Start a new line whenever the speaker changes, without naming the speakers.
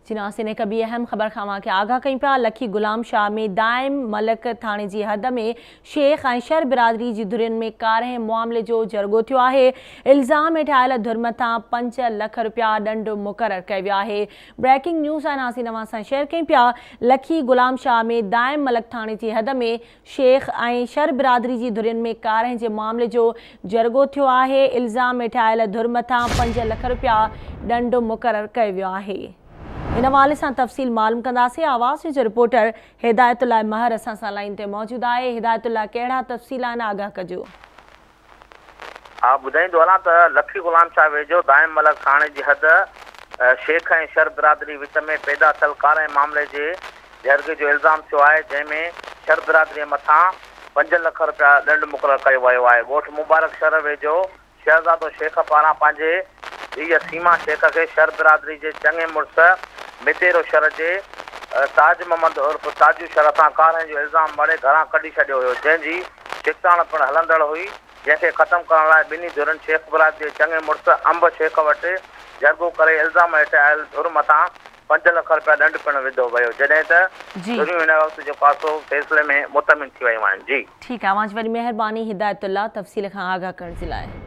جي ناظرين هڪ ٻي اهم خبر کان اوهان کي آگاهه ڪيون پيا لکي غلام شاهه ۾ دائم ملڪ ٿاڻي جي حد ۾ شيخ ۽ شر برادري جي ڌرين ۾ ڪارنهن معاملي جو جرڳو ٿيو آهي الزام هيٺ آيل ڌر مٿان پنج لک رپيا ڏنڊ مقرر ڪيو ويو آهي بريڪنگ نيوز آهي ناظرين اوهان سان شيئر ڪيون پيا لکي غلام شاهه ۾ دائم ملڪ ٿاڻي جي حد ۾ شيخ ۽ شر برادري جي ڌرين ۾ ڪارنهن جي معاملي جو جرڳو ٿيو آهي، الزام هيٺ آيل ڌر مٿان پنج لک رپيا ڏنڊ مقرر ڪيو ويو آهي. ان حوالي سان تفصيل معلوم ڪنداسين، آواز نيوز جو رپورٽر هدايت الله مهر اسان سان لائين تي موجود آهي، هدايت الله ڪهڙا تفصيل آهن آگاهه ڪجو.
آء ٻڌائيندو هلان ته لکي غلام شاهه ويجهو دائم ملڪ ٿاڻي جي حد شيخ ۽ شر برادري وچ ۾ پيدا ٿيل ڪارنهن معاملي جي جهرگي جو الزام ٿيو آهي جنهن ۾ شر برادري مٿان پنج لک رپيا ڏنڊ مقرر ڪيو ويو آهي ڳوٺ مبارڪ شر ويجهو شهزادو شيخ پاران پنهنجي ڌيء سيما شيخ کي شر برادري جي چڱي مڙس متيرو شر جي تاج محمد عرف تاجو شر سان ڪارنهن جو الزام مڙهي گهران ڪڍي ڇڏيو هيو جنهن جي ڇڪتاڻ پڻ هلندڙ هئي، جنهن کي ختم ڪرڻ لاء ٻنهي ڌرين شيخ برادري جي چڱي مڙس انب شيخ وٽ جرڳو ڪري الزام هيٺ آيل ڌر مٿان پنج لک رپيا ڏنڊ پڻ وڌو ويو، جڏهن ته ڌريون هن وقت جيڪو آهي سو فيصلي ۾ مطمئن ٿي ويون آهن. جي.
ٺيڪ آهي اوهان جي وڏي مهرباني هدايت الله تفصيل کان آگاهه ڪرڻ جي لاء.